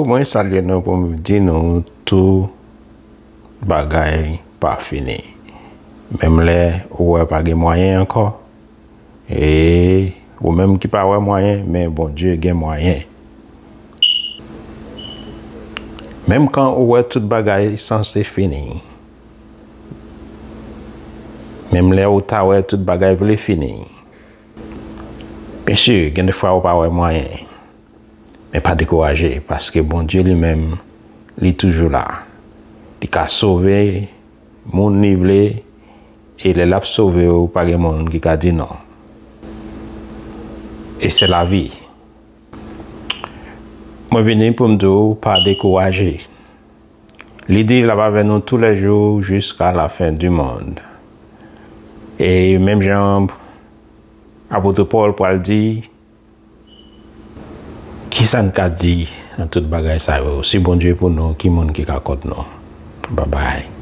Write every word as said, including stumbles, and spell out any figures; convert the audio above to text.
Mwen salye nou pou m di nou tout bagay pa fini. Menm lè ou wè pa gen mwayen ankò, e ou menm ki pa wè mwayen, men Bondye gen mwayen. Menm kan ou wè tout bagay sanse fini, menm lè ou ta wè tout bagay vle fini, byen si, gen de fwa ou pa wè mwayen. Men pa dekouraje, paske Bondye li menm, li toujou la. Li ka sove moun li vle, e lè l ap sove w, pa gen moun ki ka di non. E se lavi. Mwen vini pou m di w pa dekouraje. Li di l ap avè nou tou lè jou jiska la fen di mond. E menm jan apot Pòl pral di, ki sa n ka di nan tout bagay sa yo? Si Bondye pou nou, ki moun ki ka kont nou? Babay.